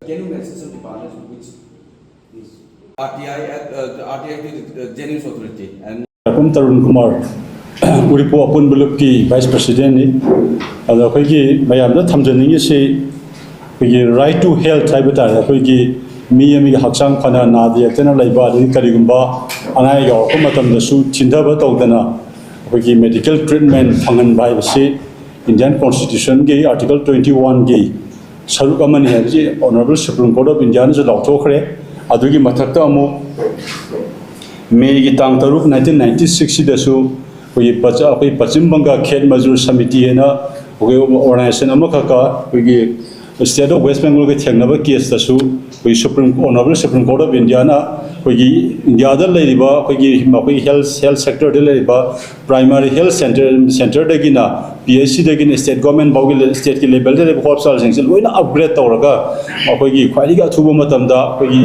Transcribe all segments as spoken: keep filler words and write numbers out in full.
Can you mention some departments which is R T I at uh, R T I to the uh, Jennings Authority and ꯄꯨꯝ ꯇꯔꯨꯟ ꯀꯨꯃꯥꯔ, ꯎꯔꯤꯄꯣꯛ ꯑꯄꯨꯟꯕ ꯂꯨꯞꯀꯤ vice ꯄ꯭ꯔꯁꯤꯗꯦꯟꯅꯤ꯫ ꯑꯗꯣ ꯑꯩꯈꯣꯏꯒꯤ ꯃꯌꯥꯝꯗ ꯊꯝꯖꯅꯤꯡꯉꯤꯁꯤ ꯑꯩꯈꯣꯏꯒꯤ right to health ꯍꯥꯏꯕ ꯇꯥꯔꯦ꯫ ꯑꯩꯈꯣꯏꯒꯤ ꯃꯤ ꯑꯃꯒꯤ ꯍꯛꯆꯥꯡ ꯐꯅ ꯅꯥꯗ ꯌꯦꯛꯇꯅ ꯂꯩꯕ, ꯑꯗꯒꯤ ꯀꯔꯤꯒꯨꯝꯕ ꯑꯅꯥ ꯑꯌꯦꯛ ꯌꯥꯎꯔꯛꯄ ꯃꯇꯝꯗꯁꯨ ꯊꯤꯟꯊꯕ ꯇꯧꯗꯅ ꯑꯩꯈꯣꯏꯒꯤ medical treatment ꯐꯪꯍꯟꯕ ꯍꯥꯏꯕꯁꯤ Indian Constitutionꯒꯤ Article twenty oneꯒꯤ ꯁꯔꯨꯛ ꯑꯃꯅꯤ ꯍꯥꯏꯕꯁꯤ Honourable Supreme Court of Indiaꯅꯁꯨ ꯂꯥꯎꯊꯣꯛꯈ꯭ꯔꯦ꯫ ꯑꯗꯨꯒꯤ ꯃꯊꯛꯇ ꯑꯃꯨꯛ ꯃꯦꯒꯤ ꯇꯥꯡ ꯇꯔꯨꯛ nineteen ninety sixꯁꯤꯗꯁꯨ ꯑꯩꯈꯣꯏꯒꯤ ꯄꯆ- ꯑꯩꯈꯣꯏ ꯄꯆꯤꯝ ꯕꯪꯒꯥ ꯈꯦꯠ ꯃꯖꯨꯔ ꯁꯃꯤꯇꯤ ꯍꯥꯏꯅ ꯑꯩꯈꯣꯏ organization ꯑꯃꯈꯛꯀ ꯑꯩꯈꯣꯏꯒꯤ State of West Bengalꯒ ꯊꯦꯡꯅꯕ caseꯇꯁꯨ ꯑꯩꯈꯣꯏ Supreme Honourable Supreme Court of Indiaꯅ ꯑꯩꯈꯣꯏꯒꯤ ꯏꯟꯗꯤꯌꯥꯗ ꯂꯩꯔꯤꯕ ꯑꯩꯈꯣꯏꯒꯤ ꯑꯩꯈꯣꯏꯒꯤ health health sectorꯗ ꯂꯩꯔꯤꯕ primary health centre centreꯗꯒꯤꯅ P H Cꯗꯒꯤꯅ state government ꯐꯥꯎꯒꯤ stateꯀꯤ levelꯗ ꯂꯩꯕ hospitalꯁꯤꯡꯁꯦ ꯂꯣꯏꯅ upgrade ꯇꯧꯔꯒ ꯑꯩꯈꯣꯏꯒꯤ ꯈ꯭ꯋꯥꯏꯗꯒꯤ ꯑꯊꯨꯕ ꯃꯇꯝꯗ ꯑꯩꯈꯣꯏꯒꯤ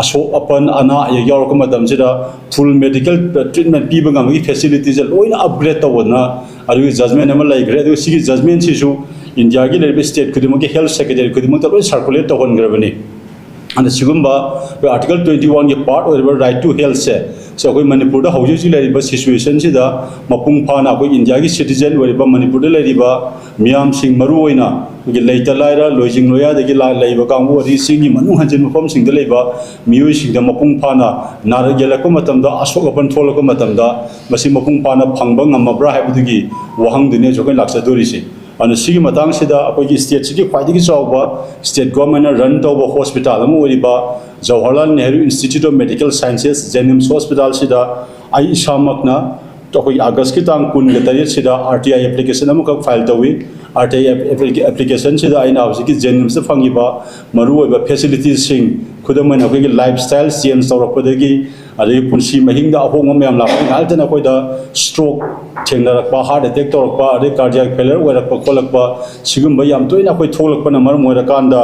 ꯑꯁꯣꯛ ꯑꯄꯟ ꯑꯅꯥ ꯑꯌꯦꯛ ꯌꯥꯎꯔꯛꯄ ꯃꯇꯝꯁꯤꯗ full medical treatment ꯄꯤꯕ ꯉꯝꯕꯒꯤ facilityꯁꯦ ꯂꯣꯏꯅ upgrade ꯇꯧꯕꯗꯨꯅ ꯑꯗꯨꯒꯤ judgment ꯑꯃ ꯂꯩꯈ꯭ꯔꯦ꯫ ꯑꯗꯨꯒ ꯁꯤꯒꯤ judgmentꯁꯤꯁꯨ ꯏꯟꯗꯤꯌꯥꯒꯤ ꯂꯩꯔꯤꯕ state ꯈꯨꯗꯤꯡꯃꯛꯀꯤ health secretary ꯈꯨꯗꯤꯡꯃꯛꯇ ꯂꯣꯏ circulate ꯇꯧꯍꯟꯈ꯭ꯔꯕꯅꯤ꯫ ꯑꯗ ꯁꯤꯒꯨꯝꯕ ꯑꯩꯈꯣꯏ Article twenty oneꯒꯤ part ꯑꯣꯏꯔꯤꯕ right to healthꯁꯦ ꯁꯤ ꯑꯩꯈꯣꯏ ꯃꯅꯤꯄꯨꯔꯗ ꯍꯧꯖꯤꯛ ꯍꯧꯖꯤꯛ ꯂꯩꯔꯤꯕ situationꯁꯤꯗ ꯃꯄꯨꯡ ꯐꯥꯅ ꯑꯩꯈꯣꯏ ꯏꯟꯗꯤꯌꯥꯒꯤ citizen ꯑꯣꯏꯔꯤꯕ ꯃꯅꯤꯄꯨꯔꯗ ꯂꯩꯔꯤꯕ ꯃꯤꯌꯥꯝꯁꯤꯡ, ꯃꯔꯨ ꯑꯣꯏꯅ ꯑꯩꯈꯣꯏꯒꯤ ꯂꯩꯇ ꯂꯥꯏꯔ, ꯂꯣꯏꯖꯤꯡ ꯂꯣꯌꯥꯗꯒꯤ ꯂꯥ- ꯂꯩꯕ ꯀꯥꯡꯕꯨ, ꯑꯗꯒꯤ ꯆꯤꯡꯒꯤ ꯃꯅꯨꯡ ꯍꯟꯖꯤꯟ ꯃꯐꯝꯁꯤꯡꯗ ꯂꯩꯕ ꯃꯤꯑꯣꯏꯁꯤꯡꯗ ꯃꯄꯨꯡ ꯐꯥꯅ ꯅꯥꯔꯛ ꯌꯦꯛꯂꯛꯄ ꯃꯇꯝꯗ, ꯑꯁꯣꯛ ꯑꯄꯟ ꯊꯣꯛꯂꯛꯄ ꯃꯇꯝꯗ ꯃꯁꯤ ꯃꯄꯨꯡ ꯐꯥꯅ ꯐꯪꯕ ꯉꯝꯃꯕ꯭ꯔꯥ ꯍꯥꯏꯕꯗꯨꯒꯤ ꯋꯥꯍꯪꯗꯨꯅꯤ ꯍꯧꯖꯤꯛ ꯑꯩꯈꯣꯏꯅ ꯂꯥꯛꯆꯗꯣꯔꯤꯁꯤ꯫ ꯑꯗꯨꯅ ꯁꯤꯒꯤ ꯃꯇꯥꯡꯁꯤꯗ ꯑꯩꯈꯣꯏꯒꯤ stateꯁꯤꯒꯤ ꯈ꯭ꯋꯥꯏꯗꯒꯤ ꯆꯥꯎꯕ state governmentꯅ run ꯇꯧꯕ hospital ꯑꯃ ꯑꯣꯏꯔꯤꯕ Jawaharlal Nehru Institute of Medical Sciences, JNIMS hospitalꯁꯤꯗ ꯑꯩ ꯏꯁꯥꯃꯛꯅ ꯑꯩꯈꯣꯏꯒꯤ Augustꯀꯤ ꯇꯥꯡ ꯀꯨꯟꯒ ꯇꯔꯦꯠꯁꯤꯗ R T I application ꯑꯃꯈꯛ file ꯇꯧꯏ꯫ R T I applicationꯁꯤꯗ ꯑꯩꯅ ꯍꯧꯖꯤꯛꯀꯤ JNIMSꯇ ꯐꯪꯉꯤꯕ ꯃꯔꯨꯑꯣꯏꯕ facilitiesꯁꯤꯡ, ꯈꯨꯗꯝ ꯑꯣꯏꯅ ꯑꯩꯈꯣꯏꯒꯤ lifestyle change ꯇꯧꯔꯛꯄꯗꯒꯤ, ꯑꯗꯒꯤ ꯄꯨꯟꯁꯤ ꯃꯍꯤꯡꯗ ꯑꯍꯣꯡꯕ ꯃꯌꯥꯝ ꯂꯥꯛꯄ, ꯉꯥꯏꯍꯥꯛꯇꯅ ꯑꯩꯈꯣꯏꯗ stroke ꯊꯦꯡꯅꯔꯛꯄ, heart attack ꯇꯧꯔꯛꯄ, ꯑꯗꯩ cardiac failure ꯑꯣꯏꯔꯛꯄ ꯈꯣꯠꯂꯛꯄ, ꯁꯤꯒꯨꯝꯕ ꯌꯥꯝ ꯇꯣꯏꯅ ꯑꯩꯈꯣꯏ ꯊꯣꯛꯂꯛꯄꯅ ꯃꯔꯝ ꯑꯣꯏꯔꯀꯥꯟꯗ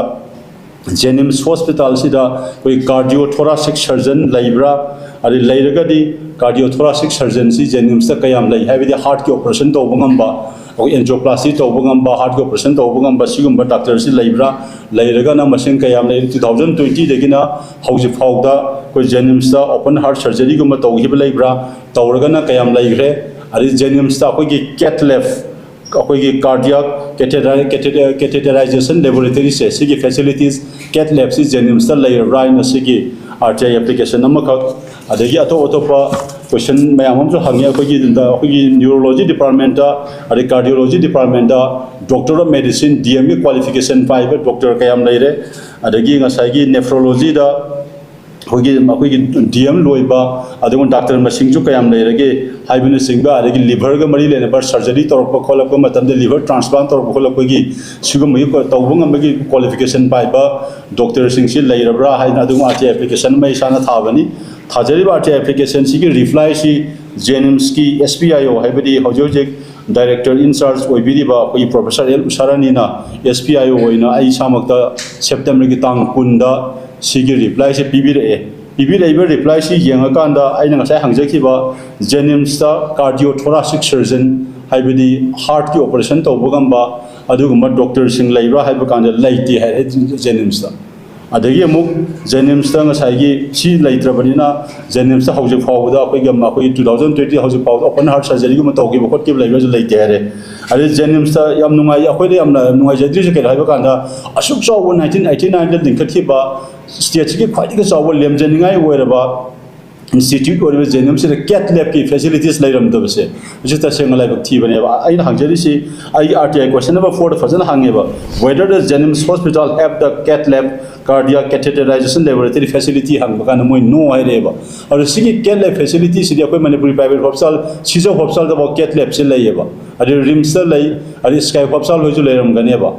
JNIMS hospitalꯁꯤꯗ ꯑꯩꯈꯣꯏ cardiothoracic surgeon ꯂꯩꯕ꯭ꯔꯥ, ꯑꯗꯩ ꯂꯩꯔꯒꯗꯤ cardiothoracic surgeonꯁꯤ JNIMSꯇ ꯀꯌꯥꯝ ꯂꯩ, ꯍꯥꯏꯕꯗꯤ heartꯀꯤ operation ꯇꯧꯕ ꯉꯝꯕ, ꯑꯩꯈꯣꯏ angioplasty ꯇꯧꯕ ꯉꯝꯕ, heartꯀꯤ operation ꯇꯧꯕ ꯉꯝꯕ, ꯁꯤꯒꯨꯝꯕ doctorꯁꯤ ꯂꯩꯕ꯭ꯔꯥ? ꯂꯩꯔꯒꯅ ꯃꯁꯤꯡ ꯀꯌꯥꯝ ꯂꯩꯔꯤ? Two thousand twentyꯗꯒꯤꯅ ꯍꯧꯖꯤꯛ ꯐꯥꯎꯗ ꯑꯩꯈꯣꯏ JNIMSꯇ open heart surgeryꯒꯨꯝꯕ ꯇꯧꯈꯤꯕ ꯂꯩꯕ꯭ꯔꯥ? ꯇꯧꯔꯒꯅ ꯀꯌꯥꯝ ꯂꯩꯈ꯭ꯔꯦ? ꯑꯗꯩ JNIMSꯇ ꯑꯩꯈꯣꯏꯒꯤ cath lab, ꯑꯩꯈꯣꯏꯒꯤ cardiac catheter-, catheter-, catheterization laboratoryꯁꯦ, ꯁꯤꯒꯤ facilities, cath labꯁꯤ JNIMSꯇ ꯂꯩꯔꯕ꯭ꯔꯥ ꯍꯥꯏꯅ ꯁꯤꯒꯤ RTI application ꯑꯃꯈꯛ, ꯑꯗꯒꯤ ꯑꯇꯣꯞ ꯑꯇꯣꯞꯄ question ꯃꯌꯥꯝ ꯑꯃꯁꯨ ꯍꯪꯉꯤ꯫ ꯑꯩꯈꯣꯏꯒꯤ, ꯑꯩꯈꯣꯏꯒꯤ neurology departmentꯇ, ꯑꯗꯩ cardiology departmentꯇ Doctor of Medicine, DMꯒꯤ qualification ꯄꯥꯏꯕ doctor ꯀꯌꯥꯝ ꯂꯩꯔꯦ? ꯑꯗꯒꯤ ꯉꯁꯥꯏꯒꯤ nephrologyꯗ ꯑꯩꯈꯣꯏꯒꯤ, ꯑꯩꯈꯣꯏꯒꯤ DM ꯂꯣꯏꯕ, ꯑꯗꯨꯒ doctor ꯃꯁꯤꯡꯁꯨ ꯀꯌꯥꯝ ꯂꯩꯔꯒꯦ ꯍꯥꯏꯕꯅꯆꯤꯡꯕ, ꯑꯗꯒꯤ liverꯒ ꯃꯔꯤ ꯂꯩꯅꯕ surgery ꯇꯧꯔꯛꯄ ꯈꯣꯠꯂꯛꯄ ꯃꯇꯝꯗ, liver transplant ꯇꯧꯔꯛꯄ ꯈꯣꯠꯂꯛꯄꯒꯤ ꯁꯤꯒꯨꯝꯕꯒꯤ ꯇꯧꯕ ꯉꯝꯕꯒꯤ qualification ꯄꯥꯏꯕ doctorꯁꯤꯡꯁꯤ ꯂꯩꯔꯕ꯭ꯔꯥ ꯍꯥꯏꯅ ꯑꯗꯨꯒꯨꯝꯕ RTI application ꯑꯃ ꯏꯁꯥꯅ ꯊꯥꯕꯅꯤ꯫ ꯊꯥꯖꯔꯤꯕ RTI applicationꯁꯤꯒꯤ replyꯁꯤ JNIMSꯀꯤ SPIO, ꯍꯥꯏꯕꯗꯤ ꯍꯧꯖꯤꯛ ꯍꯧꯖꯤꯛ director in charge ꯑꯣꯏꯕꯤꯔꯤꯕ ꯑꯩꯈꯣꯏꯒꯤ Professor L ꯎꯁꯥꯔꯥꯅꯤꯅ SPIO ꯑꯣꯏꯅ ꯑꯩ ꯏꯁꯥꯃꯛꯇ Septemberꯒꯤ ꯇꯥꯡ ꯀꯨꯟꯗ ꯁꯤꯒꯤ replyꯁꯦ ꯄꯤꯕꯤꯔꯛꯑꯦ꯫ ꯄꯤꯕꯤꯔꯛꯏꯕ replyꯁꯤ ꯌꯦꯡꯉꯀꯥꯟꯗ ꯑꯩꯅ ꯉꯁꯥꯏ ꯍꯪꯖꯈꯤꯕ JNIMSꯇ cardiothoracic surgeon, ꯍꯥꯏꯕꯗꯤ heartꯀꯤ operation ꯇꯧꯕ ꯉꯝꯕ ꯑꯗꯨꯒꯨꯝꯕ doctorꯁꯤꯡ ꯂꯩꯕ꯭ꯔꯥ ꯍꯥꯏꯕ ꯀꯥꯟꯗ ꯂꯩꯇꯦ ꯍꯥꯏꯔꯦ JNIMSꯇ꯫ ꯑꯗꯒꯤ ꯑꯃꯨꯛ JNIMSꯇ ꯉꯁꯥꯏꯒꯤ ꯁꯤ ꯂꯩꯇ꯭ꯔꯕꯅꯤꯅ, JNIMSꯇ ꯍꯧꯖꯤꯛ ꯐꯥꯎꯕꯗ ꯑꯩꯈꯣꯏꯒꯤ, ꯑꯩꯈꯣꯏꯒꯤ two thousand twenty ꯍꯧꯖꯤꯛ ꯐꯥꯎꯕꯗ open heart surgeryꯒꯨꯝꯕ ꯇꯧꯈꯤꯕ ꯈꯣꯠꯈꯤꯕ ꯂꯩꯕ꯭ꯔꯥꯁꯨ ꯂꯩꯇꯦ ꯍꯥꯏꯔꯦ꯫ ꯑꯗꯩ JNIMSꯇ ꯌꯥꯝ ꯅꯨꯡꯉꯥꯏ, ꯑꯩꯈꯣꯏꯗ ꯌꯥꯝꯅ ꯅꯨꯡꯉꯥꯏꯖꯗ꯭ꯔꯤꯁꯦ ꯀꯩꯅꯣ ꯍꯥꯏꯕ ꯀꯥꯟꯗ, ꯑꯁꯨꯛ ꯆꯥꯎꯕ nineteen eighty nineꯗ ꯂꯤꯡꯈꯠꯈꯤꯕ stateꯁꯤꯒꯤ ꯈ꯭ꯋꯥꯏꯗꯒꯤ ꯆꯥꯎꯕ ꯂꯦꯝꯖꯅꯤꯡꯉꯥꯏ ꯑꯣꯏꯔꯕ institute ꯑꯣꯏꯔꯤꯕ JNIMSꯁꯤꯗ cath labꯀꯤ facilities ꯂꯩꯔꯝꯗꯕꯁꯦ, ꯃꯁꯤ ꯇꯁꯦꯡꯅ ꯂꯥꯏꯕꯛ ꯊꯤꯕꯅꯦꯕ꯫ ꯑꯩꯅ ꯍꯪꯖꯔꯤꯁꯤ, ꯑꯩꯒꯤ RTI question number fourꯗ ꯐꯖꯅ ꯍꯪꯉꯦꯕ, "Whether the JNIMS hospital have the cath lab, cardiac catheterization laboratory facility?" ꯍꯪꯕ ꯀꯥꯟꯗ ꯃꯣꯏ no ꯍꯥꯏꯔꯛꯑꯦꯕ꯫ ꯑꯗꯣ ꯁꯤꯒꯤ cath lab facilityꯁꯤꯗꯤ ꯑꯩꯈꯣꯏ ꯃꯅꯤꯄꯨꯔꯤ private hospital, ꯁꯤꯖ hospitalꯗꯐꯥꯎ cath labꯁꯤ ꯂꯩꯌꯦꯕ, ꯑꯗꯩ RIMSꯇ ꯂꯩ, ꯑꯗꯩ Sky hospital ꯍꯣꯏꯁꯨ ꯂꯩꯔꯝꯒꯅꯦꯕ꯫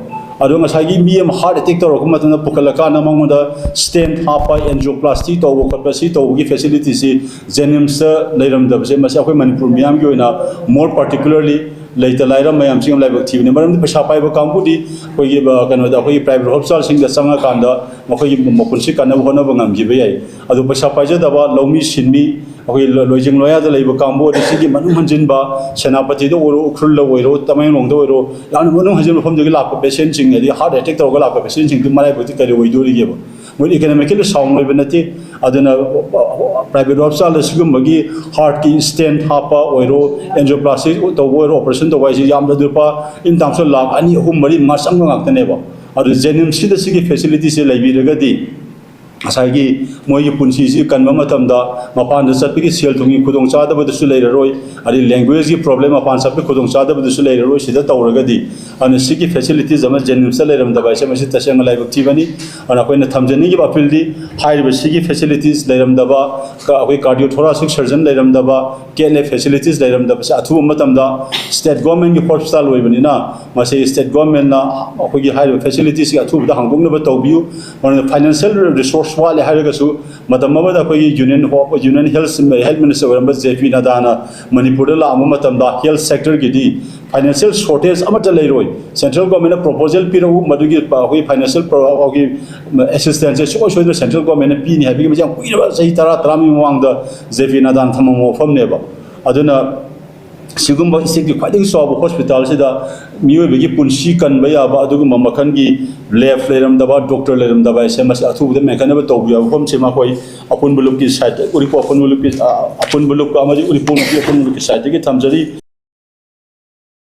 ꯑꯗꯣ ꯉꯁꯥꯏꯒꯤ ꯃꯤ ꯑꯃ heart attack ꯇꯧꯔꯛꯄ ꯃꯇꯝꯗ ꯄꯨꯈꯠꯂꯀꯥꯟꯗ ꯃꯉꯣꯟꯗ stent ꯍꯥꯞꯄ, angioplasty ꯇꯧꯕ ꯈꯣꯠꯄ, ꯁꯤ ꯇꯧꯕꯒꯤ facilityꯁꯤ JNIMSꯇ ꯂꯩꯔꯝꯗꯕꯁꯦ, ꯃꯁꯤ ꯑꯩꯈꯣꯏ ꯃꯅꯤꯄꯨꯔ ꯃꯤꯌꯥꯝꯒꯤ ꯑꯣꯏꯅ, more particularly ꯂꯩꯇ ꯂꯥꯏꯔ ꯃꯌꯥꯝꯁꯤ ꯌꯥꯝ ꯂꯥꯏꯕꯛ ꯊꯤꯕꯅꯤ꯫ ꯃꯔꯝꯗꯤ ꯄꯩꯁꯥ ꯄꯥꯏꯕ ꯀꯥꯡꯕꯨꯗꯤ ꯑꯩꯈꯣꯏꯒꯤ, ꯑ, ꯀꯩꯅꯣꯗ, ꯑꯩꯈꯣꯏꯒꯤ private hospitalꯁꯤꯡꯗ ꯆꯪꯉꯀꯥꯟꯗ ꯃꯈꯣꯏꯒꯤ ꯃꯄꯨꯟꯁꯤ ꯀꯟꯅꯕ ꯍꯣꯠꯅꯕ ꯉꯝꯈꯤꯕ ꯌꯥꯏ꯫ ꯑꯗꯨ ꯄꯩꯁꯥ ꯄꯥꯏꯖꯗꯕ ꯂꯧꯃꯤ ꯁꯤꯟꯃꯤ, ꯑꯩꯈꯣꯏ ꯂꯣꯏꯖꯤꯡ ꯂꯣꯌꯥꯗ ꯂꯩꯕ ꯀꯥꯡꯕꯨ ꯑꯗꯨ ꯁꯤꯒꯤ ꯃꯅꯨꯡ ꯍꯟꯖꯤꯟꯕ, ꯁꯦꯅꯥꯄꯇꯤꯗ ꯑꯣꯏꯔꯣ, ꯎꯈ꯭ꯔꯨꯜꯗ ꯑꯣꯏꯔꯣ, ꯇꯃꯦꯡꯂꯣꯡꯗ ꯑꯣꯏꯔꯣ, ꯌꯥꯝꯅ ꯃꯅꯨꯡ ꯍꯟꯖꯤꯟꯕ ꯃꯐꯝꯗꯒꯤ ꯂꯥꯛꯄ ꯄꯦꯁꯦꯟꯁꯤꯡ, ꯑꯗꯩ ꯍꯥꯔꯠ ꯑꯦꯇꯦꯛ ꯇꯧꯔꯒ ꯂꯥꯛꯄ ꯄꯦꯁꯦꯟꯁꯤꯡꯗꯨ ꯃꯔꯥꯏꯕꯛꯇꯤ ꯀꯔꯤ ꯑꯣꯏꯗꯣꯔꯤꯒꯦꯕ? ꯃꯣꯏ ꯏꯀꯣꯅꯣꯃꯤꯀꯦꯜꯂꯤ ꯁꯥꯎꯟ ꯑꯣꯏꯕ ꯅꯠꯇꯦ꯫ ꯑꯗꯨꯅ ꯄ꯭ꯔꯥꯏꯚꯦꯠ ꯍꯣꯁꯄꯤꯇꯥꯜꯗ ꯁꯤꯒꯨꯝꯕꯒꯤ ꯍꯥꯔꯠꯀꯤ ꯁ꯭ꯇꯦꯟ ꯍꯥꯞꯄ ꯑꯣꯏꯔꯣ, ꯑꯦꯟꯖꯤꯑꯣꯄ꯭ꯂꯥꯁꯇꯤꯛ ꯇꯧꯕ ꯑꯣꯏꯔꯣ, ꯑꯣꯄꯔꯦꯁꯟ ꯇꯧꯕ ꯍꯥꯏꯁꯤ ꯌꯥꯝꯗ꯭ꯔꯕꯗ ꯂꯨꯄꯥ ꯏꯟ ꯇꯥꯝꯁ ꯂꯥꯛ ꯑꯅꯤ, ꯑꯍꯨꯝ, ꯃꯔꯤ, ꯃꯉꯥ ꯆꯪꯕ ꯉꯥꯛꯇꯅꯦꯕ꯫ ꯑꯗꯨ ꯖꯦꯅꯤꯝꯁꯁꯤꯗ ꯁꯤꯒꯤ ꯐꯦꯁꯤꯂꯤꯇꯤꯁꯦ ꯂꯩꯕꯤꯔꯒꯗꯤ ꯉꯁꯥꯏꯒꯤ ꯃꯣꯏꯒꯤ ꯄꯨꯟꯁꯤꯁꯤ ꯀꯟꯕ ꯃꯇꯝꯗ ꯃꯄꯥꯟꯗ ꯆꯠꯄꯒꯤ ꯁꯦꯜ ꯊꯨꯝꯒꯤ ꯈꯨꯗꯣꯡꯆꯥꯗꯕꯗꯨꯁꯨ ꯂꯩꯔꯔꯣꯏ, ꯑꯗꯩ ꯂꯦꯡꯒ꯭ꯋꯦꯖꯀꯤ ꯄ꯭ꯔꯣꯕ꯭ꯂꯦꯝ, ꯃꯄꯥꯟ ꯆꯠꯄꯒꯤ ꯈꯨꯗꯣꯡꯆꯥꯗꯕꯗꯨꯁꯨ ꯂꯩꯔꯔꯣꯏ꯫ ꯁꯤꯗ ꯇꯧꯔꯒꯗꯤ, ꯑꯗꯨꯅ ꯁꯤꯒꯤ ꯐꯦꯁꯤꯂꯤꯇꯤꯁ ꯑꯃ ꯖꯦꯅꯤꯝꯁꯇ ꯂꯩꯔꯝꯗꯕ ꯍꯥꯏꯁꯦ ꯃꯁꯤ ꯇꯁꯦꯡꯅ ꯂꯥꯏꯕꯛ ꯊꯤꯕꯅꯤ꯫ ꯑꯗꯨꯅ ꯑꯩꯈꯣꯏꯅ ꯊꯝꯖꯅꯤꯡꯉꯤꯕ ꯑꯄꯤꯜꯗꯤ, ꯍꯥꯏꯔꯤꯕ ꯁꯤꯒꯤ ꯐꯦꯁꯤꯂꯤꯇꯤꯁ ꯂꯩꯔꯝꯗꯕ, ꯀ-, ꯑꯩꯈꯣꯏ ꯀꯥꯔꯗꯤꯑꯣ ꯊꯣꯔꯥꯁꯤꯛ ꯁꯔꯖꯟ ꯂꯩꯔꯝꯗꯕ, ꯀꯦꯠ ꯂꯦꯕ ꯐꯦꯁꯤꯂꯤꯇꯤꯁ ꯂꯩꯔꯝꯗꯕꯁꯦ ꯑꯊꯨꯕ ꯃꯇꯝꯗ ꯁ꯭ꯇꯦꯠ ꯒꯣꯔꯃꯦꯟꯒꯤ ꯍꯣꯁꯄꯤꯇꯥꯜ ꯑꯣꯏꯕꯅꯤꯅ ꯃꯁꯤ ꯁ꯭ꯇꯦꯠ ꯒꯣꯔꯃꯦꯟꯅ ꯑꯩꯈꯣꯏꯒꯤ ꯍꯥꯏꯔꯤꯕ ꯐꯦꯁꯤꯂꯤꯇꯤꯁꯤ ꯑꯊꯨꯕꯗ ꯍꯥꯡꯗꯣꯛꯅꯕ ꯇꯧꯕꯤꯌꯨ꯫ ꯃꯔꯝꯗꯤ ꯐꯥꯏꯅꯥꯟꯁꯤꯌꯦꯜ ꯔꯤꯁꯣꯔꯁ ꯋꯥꯠꯂꯦ ꯍꯥꯏꯔꯒꯁꯨ ꯃꯇꯝ ꯑꯃꯗ ꯑꯩꯈꯣꯏꯒꯤ ꯌꯨꯅꯤꯌꯟ ꯍꯣ-, ꯌꯨꯅꯤꯌꯟ ꯍꯦꯜꯊ, ꯍꯦꯜꯊ ꯃꯤꯅꯤꯁꯇꯔ ꯑꯣꯏꯔꯝꯕ ꯖꯦ ꯄꯤ ꯅꯗꯥꯅ ꯃꯅꯤꯄꯨꯔꯗ ꯂꯥꯛꯑꯝꯕ ꯃꯇꯝꯗ ꯍꯦꯜꯊ ꯁꯦꯛꯇꯔꯒꯤꯗꯤ ꯐꯥꯏꯅꯥꯟꯁꯤꯌꯦꯜ ꯁꯣꯔꯇꯦꯖ ꯑꯃꯠꯇ ꯂꯩꯔꯣꯏ, ꯁꯦꯟꯇ꯭ꯔꯦꯜ ꯒꯣꯔꯃꯦꯟꯅ ꯄ꯭ꯔꯣꯄꯣꯖꯦꯜ ꯄꯤꯔꯛꯎ, ꯃꯗꯨꯒꯤ ꯄ-, ꯑꯩꯈꯣꯏ ꯐꯥꯏꯅꯥꯟꯁꯤꯌꯦꯜ ꯄ꯭ꯔꯣ-, ꯑꯩꯈꯣꯏꯒꯤ ꯑꯦꯁꯤꯁꯇꯦꯟꯁꯁꯦ ꯁꯨꯡꯁꯣꯏ ꯁꯣꯏꯗꯅ ꯁꯦꯟꯇ꯭ꯔꯦꯜ ꯒꯣꯔꯃꯦꯟꯅ ꯄꯤꯅꯤ ꯍꯥꯏꯕꯒꯤ ꯃꯁꯤ ꯌꯥꯝ ꯀꯨꯏꯔꯕ ꯆꯍꯤ ꯇꯔꯥ, ꯇꯔꯥꯃꯔꯤ ꯃꯃꯥꯡꯗ ꯖꯦ ꯄꯤ ꯅꯗꯥꯅ ꯊꯝꯃꯝꯕ ꯋꯥꯐꯝꯅꯦꯕ꯫ ꯑꯗꯨꯅ ꯁꯤꯒꯨꯝꯕ ꯁ꯭ꯇꯦꯠꯀꯤ ꯈ꯭ꯋꯥꯏꯗꯒꯤ ꯆꯥꯎꯕ ꯍꯣꯁꯄꯤꯇꯥꯜꯁꯤꯗ ꯃꯤꯑꯣꯏꯕꯒꯤ ꯄꯨꯟꯁꯤ ꯀꯟꯕ ꯌꯥꯕ ꯑꯗꯨꯒꯨꯝꯕ ꯃꯈꯜꯒꯤ ꯂꯦꯕ ꯂꯩꯔꯝꯗꯕ, ꯗꯣꯛꯇꯔ ꯂꯩꯔꯝꯗꯕ ꯍꯥꯏꯁꯦ ꯃꯁꯤ ꯑꯊꯨꯕꯗ ꯃꯦꯟꯈꯠꯅꯕ ꯇꯧꯕꯤꯌꯨ ꯍꯥꯏꯕ ꯋꯥꯐꯝꯁꯤ ꯃꯈꯣꯏ ꯑꯄꯨꯟꯕ ꯂꯨꯞꯀꯤ ꯁꯥꯏꯠ, ꯎꯔꯤꯄꯣꯛ ꯑꯄꯨꯟꯕ ꯂꯨꯞꯀꯤ, ꯑ, ꯑꯄꯨꯟꯕ ꯂꯨꯞꯀ ꯑꯃꯗꯤ ꯎꯔꯤꯄꯣꯛ ꯅꯨꯄꯤ ꯑꯄꯨꯟꯕ ꯂꯨꯞꯀꯤ ꯁꯥꯏꯠꯇꯒꯤ ꯊꯝꯖꯔꯤ꯫